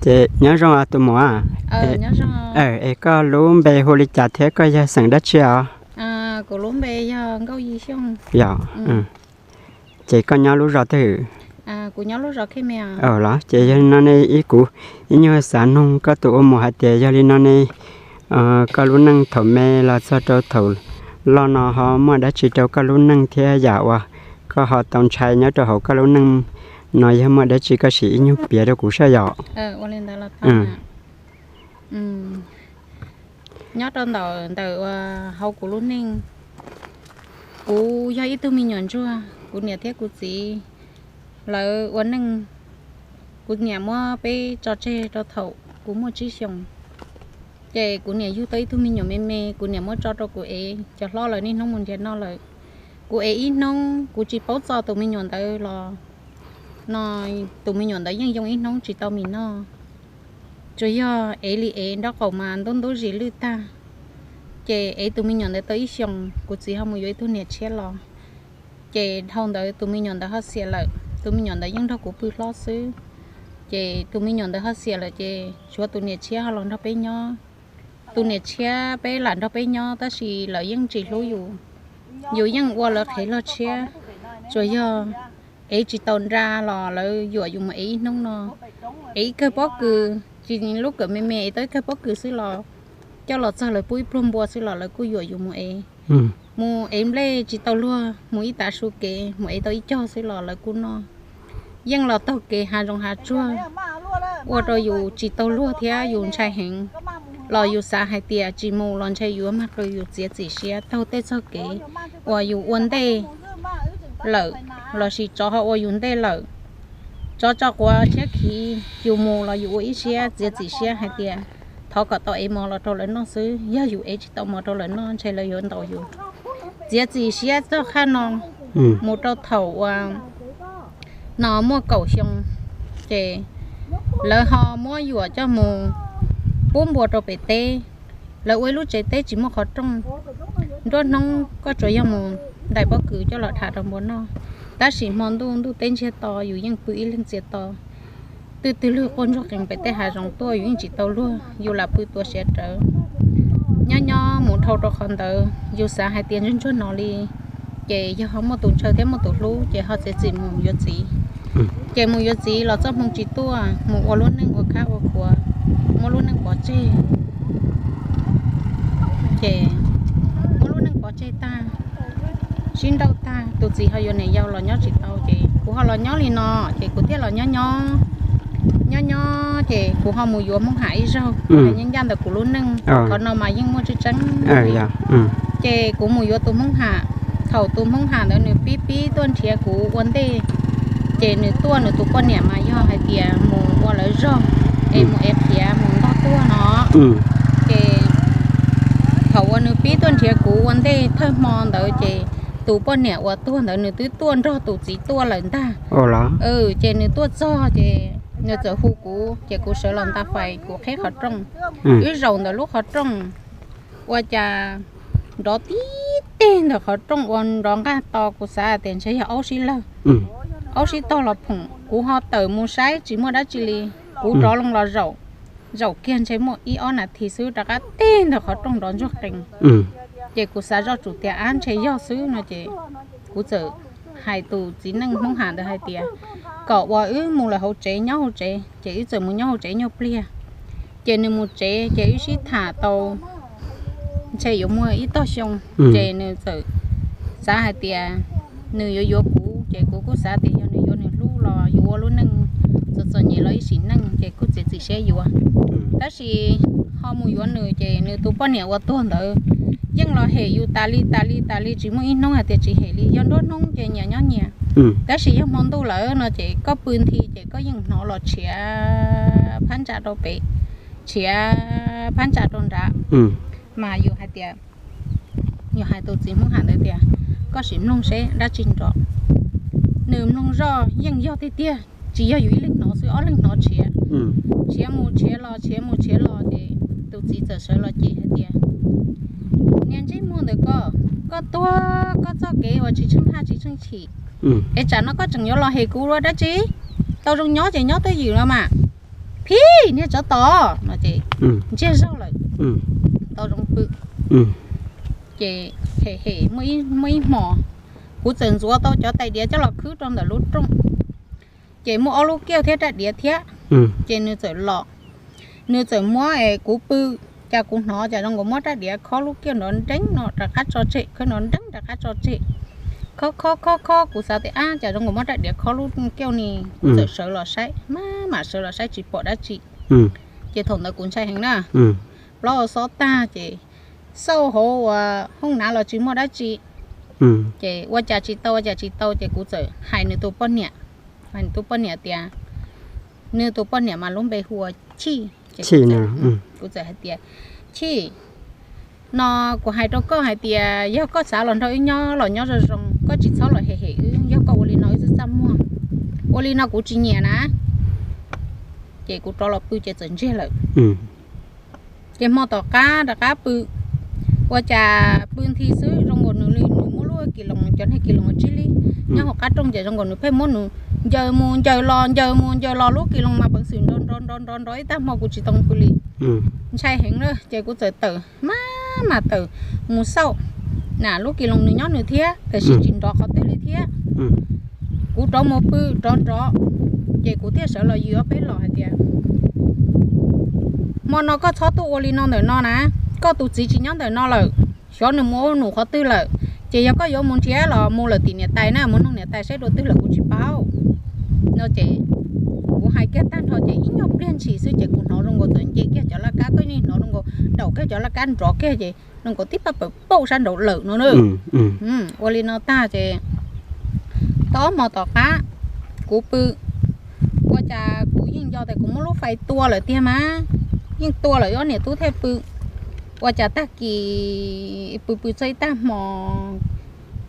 Ces nyob zoo tus muam. Es koj lub npe hu li cas thiab koj yog xeem dab tsi os? Yog, ces koj nyob lub zos twg? Los ces yog li no ne, ib kuv ib nyuag xav nug koj tus ua muam hais tias yog li no ne, koj lub neej thaum me los txog rau thaum loj no ho muaj dab tsi rau koj lub neej thiab yam uas koj ho tau ntshai nyob rau hauv koj lub neej no yog muaj dab tsi koj sim ib nyuag piav rau kuv saib yom. Nyob rau ntawm ntawm uas hauv kuv lub neej, kuv yog ib tug me nyuam ntsuag, kuv niam thiab kuv txiv lawv ua neej, kuv niam muab peb tso tseg rau thaum kuv muaj tsib xyoos. Ces kuv niam yug tau ib tug me nyuam me me, kuv niam muab tso rau kuv ev, cov hlob lawv niaj hnub mus nrhiav noj lawm. Kuv ev ib hnub, kuv tsis paub txog tus me nyuam ntawd los no, tus me nyuam ntawd yeej yoo ib hnub tsis tau mis noj. Tsuas yog ev li ev nraub qaum mas ntub ntub zis lwj tag. Ces ev tus me nyuam ntawd tau ib xyoos, kuv txiv ho mus yuav ib tug niam tshiab los. Ces dhau ntawd tus me nyuam ntawd ho xiam lawm, tus me nyuam ntawd yeej nrog kuv pw hlob xwb. Ces tus me nyuam ntawd ho xiam lawm ces tshuav tus niam tshiab ho los nrog peb nyob. Tus niam tshiab peb lam nrog peb nyob tab sis lawv yeej tsis hlub yus, yus yeej ua lawv qhev log tshiab. Tsuas yog ev tsis tau nra los lawv yuam yus mus ev ib hnub no, ev ib kawg pob kws, tsis lub kawm me me ev tau ib kawg pob kws xwb los coj los txog lawv pub ib pluag npua xwb los lawv kuj yuam yus mus ev. Mus ev nplej tsis tau luag, mus ib tav su kev mus ev tau ib cog xwb los lawv kuj noj. Yeej los taug kev hav zoov hav tsuag, ua rau yus tsis tau luag thiab yus ntshai heev. Los yus xav hais tias tsis mus los ntshe yuav mag qw yus txiav txim siab taug tej txoj kev uas yus ua ntej lawm, lossis tsov ho ua yus ntej lawm. Tsov tso quav tshiab khiv, yus mus los yus ua ib siab txiav txim siab hais tias thov kom tau ev mov los rau lawv noj xwb, yog yus ev tsis tau mov rau lawv noj ntshe lawv yuav ntaus yus. Txiav txim siab txog qhaj no, mus rau thaum uas no muaj kaum xyoo, ces lawv ho muab yuam coj mus pub npua rau pem teb. Lawv ua ib lub tsev teb tsis muaj qhov rooj, nruab hnub koj tsuas yog mus ntais pob kws coj los dham rau npua noj. Tab sis hmo ntuj ntuj teb ntsiag to yus yeej pw ib leeg txias to. Twb twg lwg quaj ntsuag qees pem tej hav zoov tuaj yus yeej tsis tau luag, yus lam pw tua siav rawv. Nyob nyob mus dhau rau qhov ntawd yus xav hais tias ntsuag ntsuag no li, ces yog ho muaj tus ntshaw thiab muaj tus hlub ces ho txiav txim mus yuav txiv. Ces mus yuav txiv los txoj hmoo tsis tuaj, mus ua lub neej ua khab ua khuav, muab lub neej pov tseg. Ces muab lub neej pov tseg tag, sib nrauj tag, tus txiv ho yuav niam yau los nyob tsis tau, ces kuv ho los nyob li no, ces kuv thiaj los nyob nyob. Nyob nyob ces kuv ho mus yuav Hmoob Ham ib zaug, nyob ncaj ntawm kuv lub neej, qhov no mas yeej muaj tseeb tseeb. Ces kuv mus yuav tus Hmoob Ham, thaum tus Hmoob Ham ntawd nws pib pib tuaj nrhiav kuv ua ntej, ces nws tuaj nws tus poj niam mas yog hais tias mus ua lawv zog, es mus ev qhiav mus ntog tuaj no. Ces thaum uas nws pib tuaj nrhiav kuv ua ntej thawj hmo ntawd ces tus poj niam uas tuag ntawd nws twb tuaj nrog tus txiv tuaj lawm ntag. Ces nws tuaj txog ces nws txawm hu kuv ces kuv sawv los nta fais kuv qheb qhov rooj. Wb zaum ntawm lub qhov rooj, ua cas nrov tib teg ntawm qhov rooj ua nrov nqaj to, kuv xav tias ntshe yog aub sib lawg, aub sib tog los phoom. Kuv ho tawm mus saib tsis muaj dab tsi li, kuv rov loo los zaum, zaum kiag ntshe muaj ib ob nas this xwb rov qab teg ntawm qhov rooj nrov ntsuag qees. Ces kuv xav zoj tsum tias ab ntshe yog xwb no ces kuv txawm hais tus txiv neej Hmoob Ham ntawd hais tias kom uas wb mus lawm hauv tsev nyob hauv tsev, ces wb txawm mus nyob hauv tsev nyuag pliag. Ces nws mus tsev ces wb sib tham tau ntshe yuav muaj ib tog xyoo, ces nws txawm xav hais tias nws yuav yuav kuv, ces kuv kuj xav tias yog nws yuav nws hlub los yuav ua lub neej txom txom nyem los ib sim neej, ces kuj txiav txim siab yuav. Tab sis ho mus yuav nws ces nws tus poj niam uas tuag ntawd yeej los hem yus tas li tas li tas li, tsis muaj ib hnub hais tias tsis hem li. Yog nruab hnub ces nyias nyob nyias, tab sis yog hmo ntuj lawm no ces koj pw nthi ces koj yeej hnov los tshiav phab ntsa rau pem, tshiav phab ntsa rau nrad. Mas yus hais tias, yus hais tus txiv Hmoob Ham ntawd tias koj sim mloog seb dab tsi nrov. Nws mloog zoj yeej yog tiag tiag, tsis yog yus ib leeg hnov xwb, ob leeg hnov tshiav, tshiav mus tshiav los, tshiav mus tshiav los ces tus txiv txawm sawv los cem hais tias, niag ntsej muag ntawm koj, koj tuag koj txoj kev uas tsis tsheej haj tsis tsheej chim, es tsam no koj tseem yuav los hem kuv ua dab tsi? Tau zoo nyob ces nyob twj ywm no mas, Phij, niag tsov tom no ces ntsiag zog lawm, tau zoo pw. Ces hem hem muaj ib hmos kuv txawm ntxuav tau cov tais diav coj los khwb rau ntawm lub rooj, ces muaj ob lub kiuj thiab raj diav thiab. Ces nws txawm los, nws txawm muab es kuv pw, cas kuv hnov cas zoo nkaus muab raj diav khob lub kiuj nrov nreeb no rov qab tso tseg, khob nrov nreeb rov qab tso tseg. Khob khob khob khob, kuv xav tias ab, cas zoo nkaus muab raj diav khob lub kiuj ni, kuv txawm sawv los saib, mam mam sawv los saib tsis pom dab tsi. Ces thaum ntawd kuv ntshai heev na, plaub hau xob tag ces xauj hauv uas hoob nav los tsis muaj dab tsi. Ces ua cas tsis tau ua cas tsis tau ces kuv txawm hais nws tus poj niam, hais nws tus poj niam tias, nws tus poj niam mas lub npe hu ua Chij, ces kuv txawm hais tias, Chij, no kuv hais rau koj hais tias yog koj xav los nrog wb nyob los nyob zoo zoo, koj tsis txhob los hem hem wb, yog koj ua li no wb txaj txaj muag, ua li no kuv tsis nyiam na. Ces kuv rov los pw ces txawm ntsiag lawm. Ces hmo tom qab rov qab pw, ua cas pw nthi xwb zoo nkaus nws li nws muab lub kis loos, cov niag kis loos tsib li nyob hauv qab rooj ces zoo nkaus nws pheej muab nws ncaws mus ncaws los ncaws mus ncaws los, lub kis loos mas peev xwm nrov nrov nrov nrov nrov ib tag hmo kuv tsis tau pw li. Ntshai heev na ces kuv txawm tawm, mam mam tawm mus xauj, na lub kis loos nws nyob nws thiab tiam sis tsis nrov qhov twg li thiab. Kuv rov mus pw rov nrov, ces kuv thiaj sawv los yws ob peb los hais tias, hmo no koj txhob tuaj ua li no ntawm no na, koj tus txiv tsis nyob ntawm no lawm, xyov nws mus ua num qhov twg lawm, ces yog koj yuav mus nrhiav los mus lawm tim niam tais na, mus nug niam tais saib dua twg lawm kuv tsis paub. No ces kuv hais kiag tag nrho ces ib nyuag pliag ntshis xwb ces kuv hnov zoo nkaus txawm nce kiag cov laj kab, koj yeej hnov zoo nkaus daum kiag cov laj kab nrov kiag ces zoo nkaus tib pab pawg pauj sab nraud lawm no na. Ua li no tag ces tau ob hmo tom qab kuv pw, ua cas kuv yeej nco tias kuv muab lub fais tua lawm tiag mas, yeej tua lawm ob niam tub thiaj pw. Ua cas tag kis pw pw txog ib tag hmo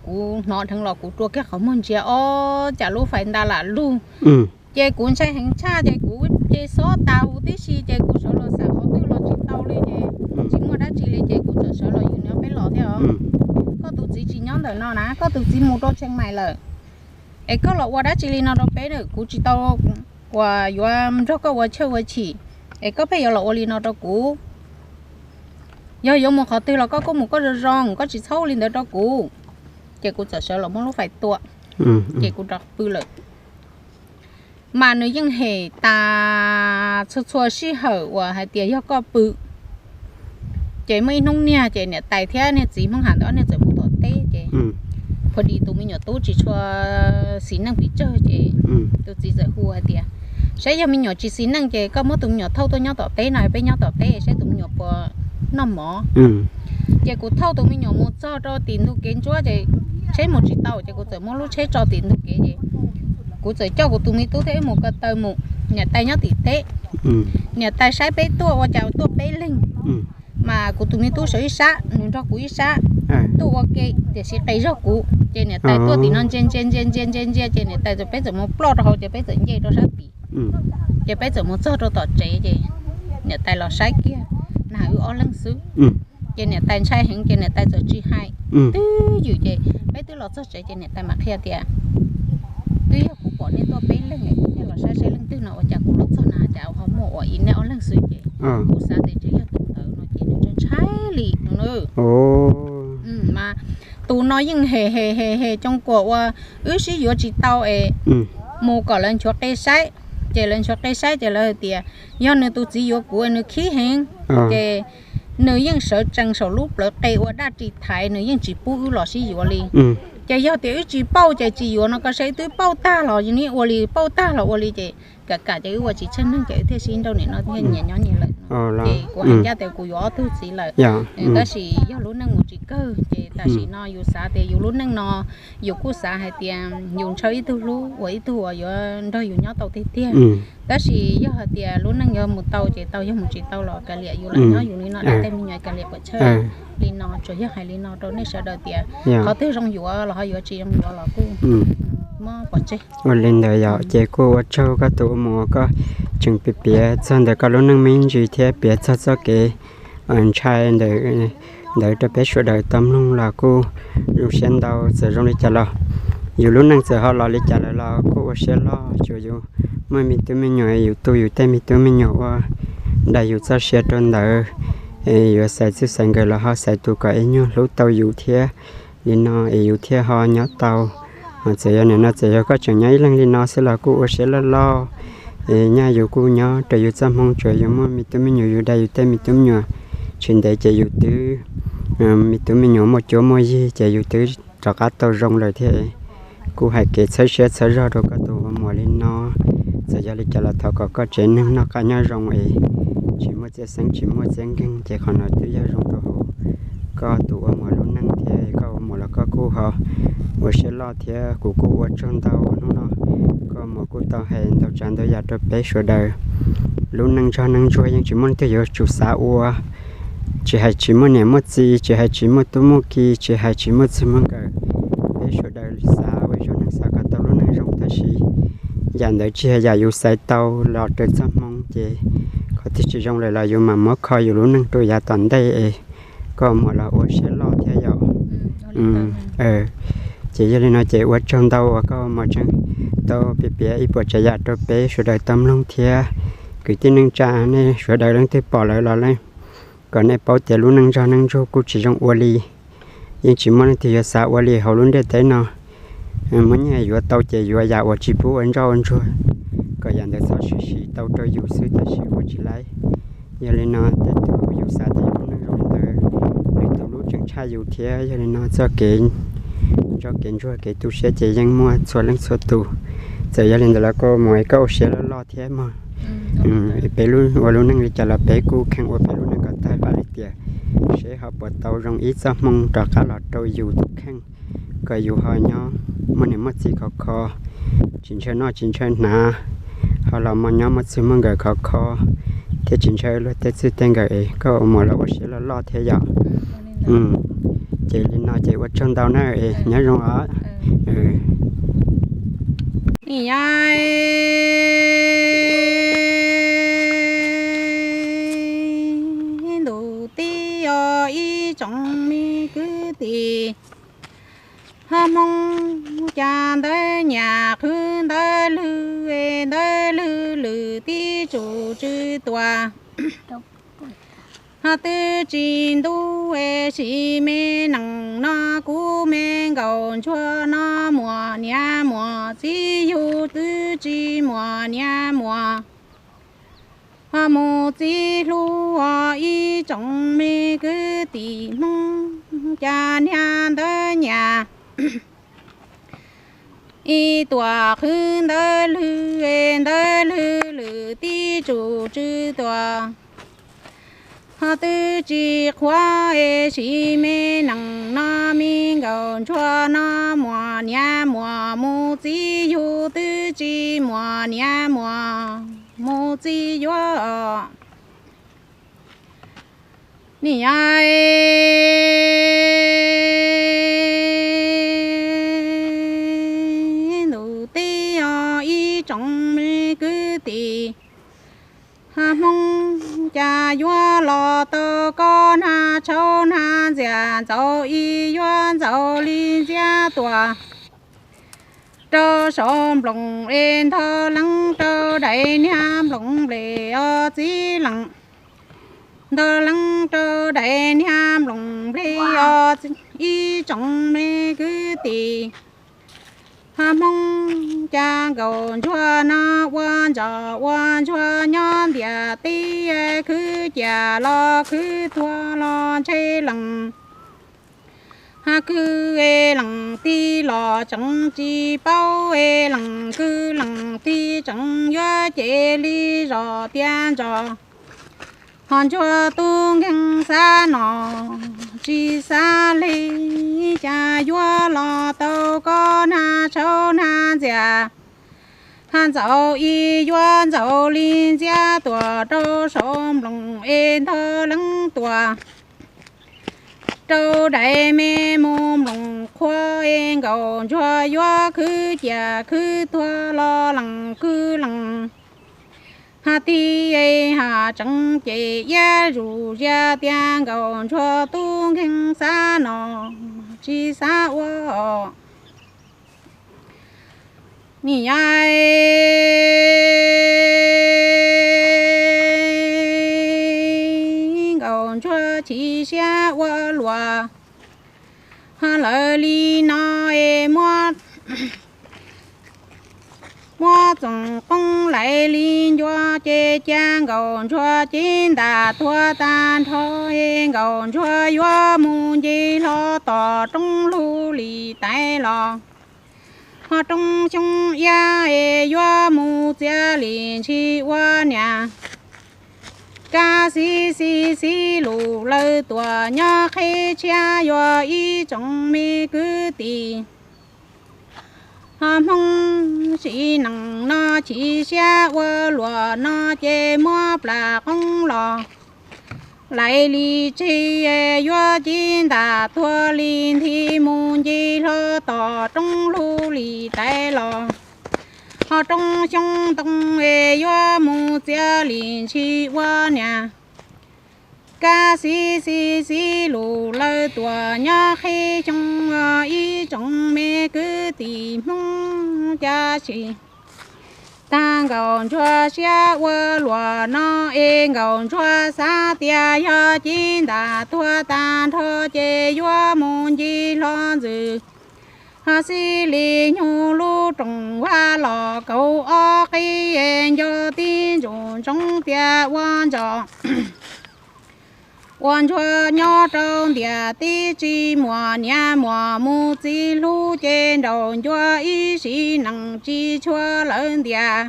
kuv hnov dheev los kuv rua kiag qhov muag ntsia ob cas lub fais nta lam lug. Ces kuv ntshai heev tshaj ces kuv ces xob tas huv tib si ces kuv sawv los xauj qhov twg los tsis tau li ces tsis muaj dab tsi li ces kuv txawm sawv los yws nws ob peb los thiab os. Koj tus txiv tsis nyob ntawm no na, koj tus txiv mus rau Tsheej Maim lawm, es koj los ua dab tsi li no rau peb na, kuv tsis tau uas yuav nrog koj ua chawj ua chim, es koj pheej yuav los ua li no rau kuv. Yog yuav mus qhov twg los koj kuj mus koj zoo zoo, koj tsis txhob ua li ntawd rau kuv. Ces kuv txawm sawv los muab lub fais tua, ces kuv rov pw lawm. Mas nws yeej hem tas txhua txhua sij hawm uas hais tias yog koj pw. Ces muaj ib hnub niag ces niam tais thiab niag txiv Hmoob Ham ntawd ob niag txawm mus tom teb ces, pha dis tus me nyuam tub tsis tshua xis neej pes tsawg ces tus txiv txawm hu hais tias, saib yog me nyuam tsis xis neej ces koj muab tus me nyuam thauj tuaj nyob tom teb no, peb nyob tom teb saib tus me nyuam puas noj mov. Ces kuv thauj tus me nyuam mus txog rau tim ntug kev ntsuab ces tsheb mus tsis tau ces kuv txawm muab lub tsheb tso tim ntug kev ces kuv txawm coj kuv tus me tub thiab wb mus ko taw mus, niam tais nyob tim teb. Niam tais saib peb tuaj ua cas tuaj peb leeg, mas kuv tus me tub sawv ib sab, nws nrog kuv ib sab tuaj ua ke, tiam sis qis zog kuv. Ces niam tais tuaj tim no ntsia ntsia ntsia ntsia ntsia ntsia ces niam tais txawm, peb txawm mus ploj rau hauv ces peb txawm nce rau sab tim. Ces peb txawm mus txog rau tom tsev ces niam tais los saib kiag, nag wb ob leeg xwb. Ces niam tais ntshai heev ces niam tais txawm tsis hais twb ywm ces peb twb los txog tsev ces niam tais mam qhia tias, twb yog kuv pom nej tuaj peb leeg es kuv thiaj los saib saib leej twg no, ua cas kuv los txog na cas ho muaj ua ib nej ob leeg xwb ces kuv xav tias ntshe yog tus ntawd no ces nws ntshai ntshai li no na. Mas tus no yeej hem hem hem hem coo kuas ua wb sib yuav tsis tau es mus kom lawv nchuav qe saib. Ces lawv nchuav qe saib ces lawv hais tias yog nws tus txiv yuav kuv nws khib heev, ces nws yeej sawv tsees saum lub plawv qe ua daj ris thaiv, nws yeej tsis pub wb los sib yuav li. Ces yog tias wb tsis pauj ces tsis yuav no ko, saib twb pauj tag los yeej ua li, pauj tag los ua li ces kam kam ces wb ua tsis tsheej neeg ces wb thiaj sib nrauj nim no thiaj nyias nyob nyias lawm. Ces kuv hais ncaj tias kuv yuav ob tug txiv lawm, tab sis yog lub neej mus tsis kawg ces tam sim no yus xav tias yus lub neej no, yus kuj xav hais tias yus ntshaw ib tug hlub uas ib tug uas yuav nrog yus nyob tau tiag tiag. Tab sis yog hais tias lub neej yuav mus tau ces tau, yog mus tsis tau los kav liam, yus lam nyob yus li no, tej me nyuam kav liam puas tsawg li no. Tsuas yog hais li no rau nej sawv daws tias qhov twg zoo yuav los ho yuav, tsis zoo yuav los kuj muab pov tseg. Ua li ntawd yom, ces kuj ua tsaug koj tus ua mus uas koj tseem piav piav txog ntawm koj lub neej me ntsis thiab piav txog txoj kev ntshai ntawm ntawd rau peb sawv daws tau mloog los kuj zoo siab ntau. Txawm zoo li cas los Yus lub neej txawm ho los li cas lawm los kuj ua siab loj, tsuas yus muaj me tub me nyuam, yus tu yus tej me tub me nyuam ua dag yus txoj sia rau ntawd, es yuav xaiv txij xaiv nkawm los ho xaiv tus kom ib nyuag hlub tau yus thiab li no es yus thiaj ho nyob tau. Txawm yog nim no txawm yog koj tseem nyob ib leeg li no xwb los kuj ua siab loj loj. Es nyaj yus kuj nyob rau yus txoj hmoo, tsuas yus muaj me tub me nyuam, yus dag yus tej me tub me nyuam, tsis ntev ces yus twb me tub me nyuam muaj cuab muaj yig ces yus twb rov qab tau zoo lawm thiab. Kuj hais kev txhawb siab txhawb zog rau koj tus ua muam li no. Txawm yog li cas los thov kom koj tsev neeg noj qab nyob zoo es tsis muaj txiaj xeeb tsis muaj txiaj nkeeg, ces qhov no twb yog zoo rau hauv koj tus ua muam lub neej thiab. Koj ua muam los koj kuj ho ua siab loj thiab, kuv kuj ua tsaug ntau hnub no koj ua muam kuj tau hais ntau tsav ntau yam rau peb sawv daws. Lub neej ntsog neej ntsuag yeej tsis muaj leej twg yuav tsum xav ua, tsis hais tsis muaj niam muaj txiv, tsis hais tsis muaj tub muaj ki, tsis hais tsis muaj txij muaj nkawm, peb sawv daws xav ua ib zaug neeg xav kom tau lub neej zoo, tab sis yam ntawd tsis yog yam yus xaiv tau los rau txoj hmoo, ces qhov twg tsis zoo lawm los yus mam muab kho yus lub neej rau yav tom ntej es koj ua muam los ua siab loj thiab yom. Ces yog li no ces ua tsaug ntau uas koj ua muam tseem tau piav piav ib puas tsav yam rau peb sawv daws tau mloog thiab. Kwv tij neej tsa nej sawv daws leej twg pom lawm los kom nej paub tias lub neej ntsog neej ntsuag kuj tsis zoo ua li. Yeej tsis muaj leej twg yuav xav ua li hauv lub ntiaj teb no. Muaj nyiaj yuav tau ces yuav yam uas tsis pub ua ntsoj ua ntsuag, kom yam ntawd txhob sim sim tau rau yus xwb tab sis ua tsis laib. Yog li no tej tug yus xav tias yus lub neej zoo li ntawd, lwm tus lub tseem tshaj yus thiab. Yog li no txoj kev ntsoj kev ntsuag kev tu siab ces yeej muaj txhua leej txhua tus. Txawm yog li ntawd los koj ua muam koj ua siab loj loj thiab mog. Peb ua lub neej li cas los peb kuj kheev ua peb lub neej kom tag vam li tiam, seb ho puas tau zoo ib txoj hmoo rov qab los rau yus tus kheej, kom yus ho nyob muaj niam muaj txiv khov kho, tsis ntshaw noj tsis ntshaw hnav, ho los mus nyob muaj txij muaj nkawm khov kho, thiab tsis ntshaw luag tej txij tej nkawm es koj ua muam los ua siab loj loj thiab yom. Ces li no ces ua tsaug ntau na es nyob zoo os. Ntuj teb os ib tsoom me kwv tij, ho Hmoob cas ntawv nyam qhwv ntawv lwg, ntawv lwg lwm tib tsuj tsw tuaj. Ho twb tsis ntub es sim me nees no, kuv me nkauj ntsuag no muaj niam muaj txiv, yug twb tsis muaj niam muaj ho mus txiv hlub os ib tsoom me kwv tij Hmoob, cas niag ntawv nyam ib tuam qhwv ntawv lwg, ntawv lwg lwm tib tsuj tsw tuaj. Ho twb tsis qhuav es sim me nees no, me nkauj ntsuag no muaj niam muaj mus txiv, yug twb tsis muaj niam muaj mus txiv yuav. Niam ntuj teb os ib tsoom me kwv tij, Hmoob cas yuav los tau koj hnab tshauv hnab ntxiag, ntxaus ib yuav ntxaus li ntxiab tuaj. Rau saum nploos es ntog leeb rau daim niag nploos nplej os txiv leej. Ntog leeb rau daim niag nploos nplej os ib tsoom me kwv tij. Hmoob cas nkauj ntsuag no ua ntsos ua ntsuag nyob ntiaj teb, khwv ciaj los khwv tuag los ntshe leej. Khwv es leej tib los tseem tsis paub es leej, khwv leej tib tseem yuav cem li zos tiaj ntsos. Ho ntsuag tub nkeeg xav nom tsis xav li, cas yuav los tau koj hnab tshauv hnab ntxiag. Ntxaus ib yuav ntxaus li ntxiab tuaj rau saum nploos es ntog leeb tuaj. Rau daim me mus nploos qhua es nkauj ntsuag yuav khwv ciaj khwv tuag los leej khwv leej. Tib es tseem cem iab zuj zus tias nkauj ntsuag tub nkeeg xav nom tsis xav ua. Nim no nkaum ntsuag chim siab ua luaj, ho lawv li no es muab, muab txoom qoob laiv li ncua ces ca nkaum ntsuag cev ntam tuag tag nrho es nkaum ntsuag yuav mus ncig hlo tom roob lug li tais los. Ho roob xyoob iab es yuav mus txiav li ntshis ua niam. Kab xib xib xib lus lawv tuam nyob qhib tshiab yuav ib tsoom me kwv tij. Ho Hmoob sim neej no chim siab ua luaj no ces muab plam qoob los. Laiv li tsig yuav cev ntam tuag li nthi mus ncig hlo tom roob lug li tais los. Ho roob xyoob ntoo es yuav mus txiav li ntshis ua niam. Kab xib xib xib lus lawv tuam nyob qhib xyoo ib tsoom me kwv tij Hmoob cab si. Tag nkaum ntsuag siab ua luaj no es nkaum ntsuag xav tias yog cev ntam tuag tag nrho ces yuav mus ncig hlo ntxwm. Ho xib li nyuj lub rooj vaj los kaum ob qib es nco tib ntsuj ntsoov tias ua ntso. Ua ntsuag nyob rau ntiaj teb tsis muaj niam muaj mus txiv hlub ces nraum ncua ib sim neej tsis tshua lawv ntiag.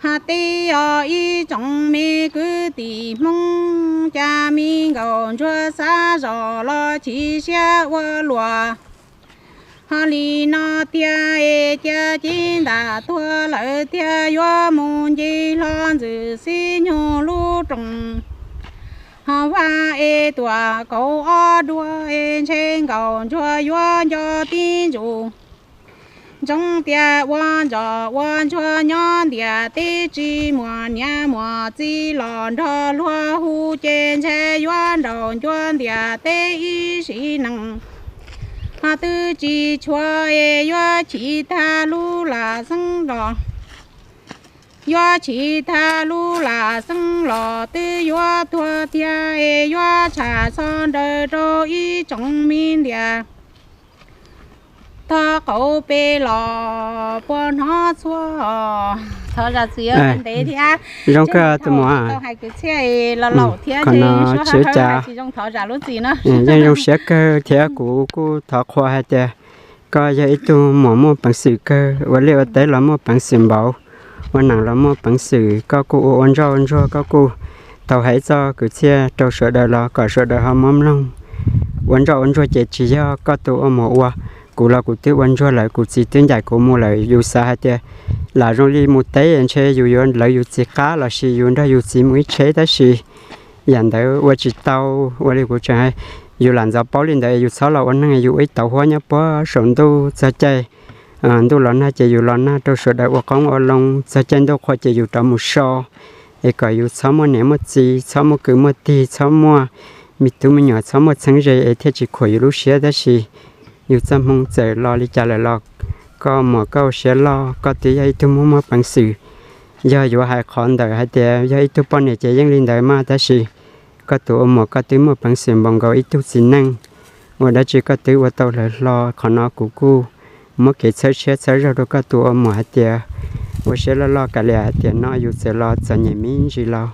Hais tias ib tsoom me kwv tij Hmoob cab me nkaum ntsuag xav zoj los chim siab ua luaj. Ho li no tiag es cia cev ntam tuag lawm tiag yuav mus ncig hlo ntxwm xib nyuj lub rooj. Ho vaj es tuam kaum ob duab es ntshe nkaum ntsuag yuav nco tib ntsuj ntsoov tias ua ntso ua ntsuag nyob ntiaj teb tsis muaj niam muaj txiv los nrog luag hu ces ntshe yuav nraum ncua ntiaj teb ib sim neej. Ho twb tsis tshua es yuav chim tag lub lam xeeb los. Yuav chim tag lub lam xeeb los twb yuav tuag tiag es yuav tsham txog nraws rau ib tsoom me ntiag. Thov qauv pes los puas hnov txhua. Thov zam txim ntev thiab. Zoo kawg tus muam. Tau hais kwv txhiaj los laus thiab qhov no tsis zoo, thov zam lub txim no. Yeej zoo siab kawg thiab kuv kuj thov qhuas hais tias koj yog ib tug muam muaj peev xwm kawg, ua liaj ua teb los muaj peev xwm npaum, ua neej los muaj peev xwm, koj kuj ua ua ntsoj ua ntsuag, koj kuj tau hais txoj kwv txhiaj rau sawv daws los kom sawv daws ho muab mloog. Ua ntsoj ua ntsuag ces tsis yog koj tus ua muam ua, kuv los kuv twb ua ntsuag lawm, kuv txiv twb ncaim kuv mus lawm, yus xav hais tias lam zoo li mus teb ntshe yus yuav lawv yus txiv qab lossis yus nrog yus txiv mus ib tsheb tab sis yam ntawd ua tsis tau. Ua li kuv tseem hais, yus lam ntxov paub li ntawd yus txhob los ua neeg, yus ua ib tauv huab nyob puag saum ntuj txog caij ntuj los nag ces yus los nag rau sawv daws ua qoob ua loo, txog caij ntuj qhua ces yus rov mus so. Es kom yus txhob muaj niam muaj txiv, txhob muaj kwv muaj tij, txhob muaj me tub me nyuam, txhob muaj txheeb ze es thiaj tsis khuam yus lub siab. Tab sis yus txoj hmoo txawm los li cas lawm los koj muam koj ua siab loj, koj twb yog ib tug muaj muaj peev xwm. Yog yuav hais qhov ntawm hais tias yog ib tug poj niam ces yeej li ntawd mas, tab sis koj tus ua muam koj twb muaj peev xwm npaum nkaus ib tug txiv neej. Ua dab tsi koj twb ua tau lawv hlo, qhov no kuv kuj muab kev txhawb siab txhawb zog rau koj tus ua muam hais tias ua siab loj loj, kav liam hais tias no yus txawm los txom nyem me ntsis los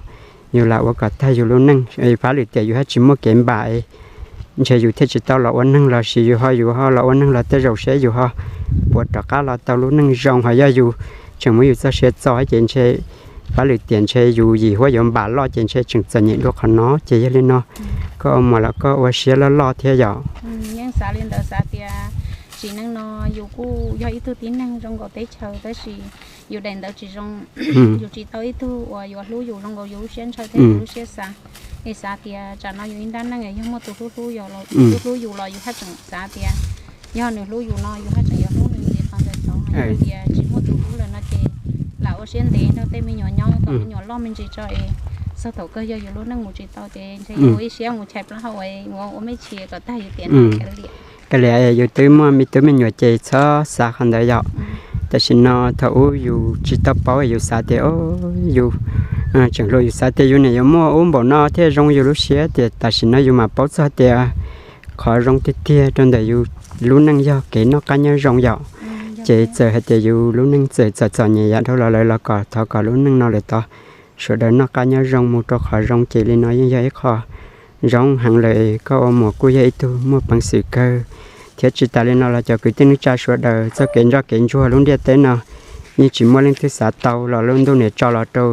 yus lam ua kom tag yus lub neej. Pab lwm tiam yus haj tsis muaj kev npam, ntshe yus thiaj tsis tau los ua neeg, lossis yus ho, yus ho los ua neeg los tej zaum seb yus ho puas rov qab los tau lub neej zoo. Ho yog yus tseem muab yus txoj sia txo ces ntshe pab lwm tiam ntshe yus yim huab yuav npam loj ces ntshe tseem txom nyem dua qhov no. Ces yog li no koj ua muam los koj ua siab loj loj thiab yom. Yeej xav li ntawd, xav tias tsim neej no yus kuj yog ib tug tib neeg zoo nkaus teb chaws tab sis yus daim ntawv tsis zoo, yus tsis tau ib tug uas yuav hlub yus zoo nkaus yus lub siab ntshaw thiab yus lub siab xav. Es xav tias tsam no yus ib nrab neej yog muaj tus hlub hlub yus los, hlub hlub yus los yus haj tseem xav tias yog nws hlub yus no yus haj tseem yuav hlub nws ntxiv qhov ntawd tod. Yog tias tsis muaj tus hlub lawm no ces lam ua siab ntev nrog tej me nyuam nyob kom me nyuam loj me ntsis tso es txog thaum kawg yog yus lub neej mus tsis tau ces ntshe yus ua ib siab mus chais plaub hau ua me ntsis kom tag yus tiam no. Kav liam, yus twb muaj me tub me nyuam ces txhob xav qhov ntawd yom. Tam sim no thaum ub yus tsis tau paub yus xav tias, o, yus tseem hluas yus xav tias yus niam yus muaj ub npaum no thiaj zoo yus lub siab, tiam tam sim no yus mam paub txog tias qhov zoo tiag tiag rau ntawm yus lub neej yog kev noj qab nyob zoo yom. Ces txawm hais tias yus lub neej txawm txom txom nyem yam dhau los lawm los kom thov kom lub neej no lawm tod sawv daws noj qab nyob zoo mus rau qhov zoo, ces li no yeej yog ib qho zoo heev lawm. Koj ua muam kuj yog ib tug muaj peev xwm kawg, thiab tsis tas li no los cov kwv tij neej tsa sawv daws txoj kev ntsoj kev ntsuag lub ntiaj teb no yeej tsis muaj leej twg xav tau los lub ntuj niam tso los rau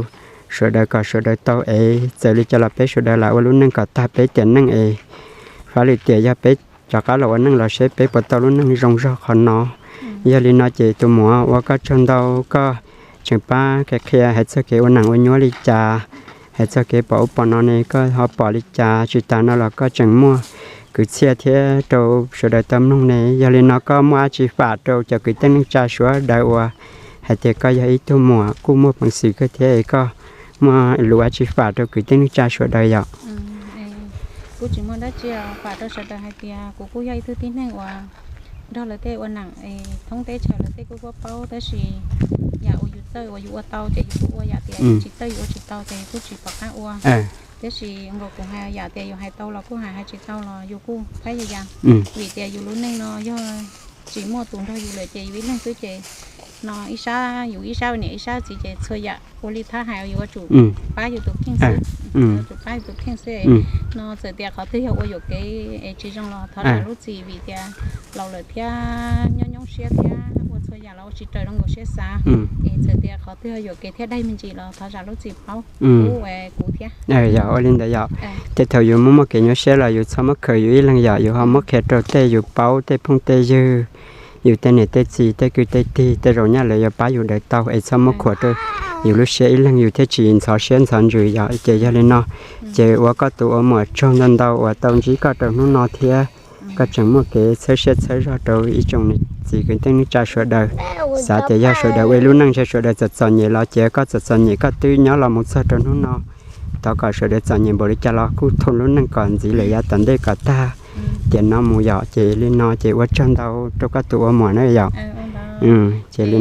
sawv daws kom sawv daws tau es txawm li cas los peb sawv daws lam ua lub neej kom tag peb tiam neej es fab lwm tiam yog peb rov qab los ua neej los seb peb puas tau lub neej zoo zog qhov no. Yog li no ces tus muam ua koj tsaug ntau, koj tseem pab qhia qhia hais txog kev ua neej ua nyuab li cas, hais txog kev pom ub pom no ne koj ho pom li cas, tsis tas no los koj tseem muaj kwv txhiaj thiab rau sawv daws tau mloog ne. Yog li no koj muaj dab tsi fam rau cov kwv tij neej tsa sawv daws uas hais tias koj yog ib tug muam kuj muaj peev xwm kawg thiab es koj muaj lus dab tsi fam rau kwv tij neej tsa sawv daws yom? Kuv tsis muaj dab tsi fam rau sawv daws hais tias kuv kuj yog ib tug tib neeg uas nrog lawv tej ua neej thoob teb chaws lawv tej kuj paub paub, tab sis yam uas yus txawj uas yus ua tau ces yus kuj ua, yam tias yus tsis txawj yus ua tsis tau ces yus kuj tsis pom qab ua. Tiam sis nkaus kuv hais yam tias yus hais tau los kuj hais, hais tsis tau los yus kuj phab yas yas, vim tias yus lub neej no yog tsis muaj tus nrog yus lawm ces yus ib leeg xwb ces no ib sab yus ib sab niam ib sab txiv ces txhua yam ua li thab hais yus yuav tsum pab yus tus kheej xwb, yuav tsum pab yus tus kheej xwb. No txawm tias qhov twg yog ua yuam kev es tsis zoo los thov zam lub txim, vim tias laus lawm thiab nyob nyoob siab thiab ua txhua yam los ua tsis raws zoo nkaus siab xav. Es txawm tias qhov twg yog yuam kev thiab daig me ntsis los thov zam lub txim paub kuv thiab. Yog ua li ntawd yom. Tej thaum yus muaj muaj kev nyuaj siab los yus txhob muab khaws yus ib leeg yom, yus ho muab qhia rau tej yus paub, tej phooj tej ywg, yus tej niam tej txiv, tej kwv tej tij, tej zaum nyaj lawv yuav pab yus daws tau es txhob muab khuam rau yus lub siab ib leeg yus thiaj tsis ntxhov siab ntxhov ntsws yom. Ces yog li no ces ua koj tus ua muam tsaug ntau ntau uas tau ntsib koj rau hnub no thiab koj tseem muaj kev txhawb siab txhawb zog rau ib tsoom niam txiv kwv tij neej tsa sawv daws. Xav tias yog sawv daws ua ib lub neej ntshe sawv daws txom txom nyem los ces koj txom txom nyem koj twb nyob los mus txog rau hnub no. Thov kom sawv daws txom nyem npaum li cas los kuj thum lub neej kom ntxiv lawm yav tom ntej kom tag tiam no mus yom. Ces li no ces ua tsaug ntau rau koj tus ua muam na yom. Ces li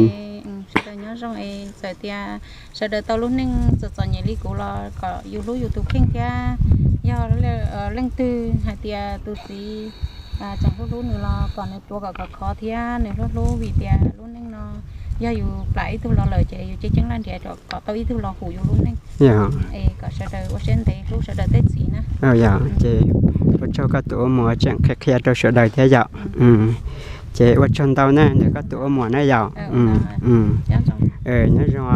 sawv daws nyob zoo es txawm tias sawv daws tau lub neej txom txom nyem li kuv los kom yus hlub yus tus kheej thiab. Yog leej twg hais tias tus txiv tseem hlub hlub nws los kom nws tuav kom khov khov thiab nws hlub hlub, vim tias lub neej no yog yus plam ib tug los lawm ces yus ceeb ceeb laj nrhiav kom tau ib tug los hum yus lub neej. Es kom sawv daws ua siab ntev hlub sawv daws tej txiv na. Yog ces ua tsaug koj tus ua muam tseem qhia qhia rau sawv daws thiab yom. Ces ua tsaug ntau na ntawm koj tus ua muam na yom. Nyob zoo.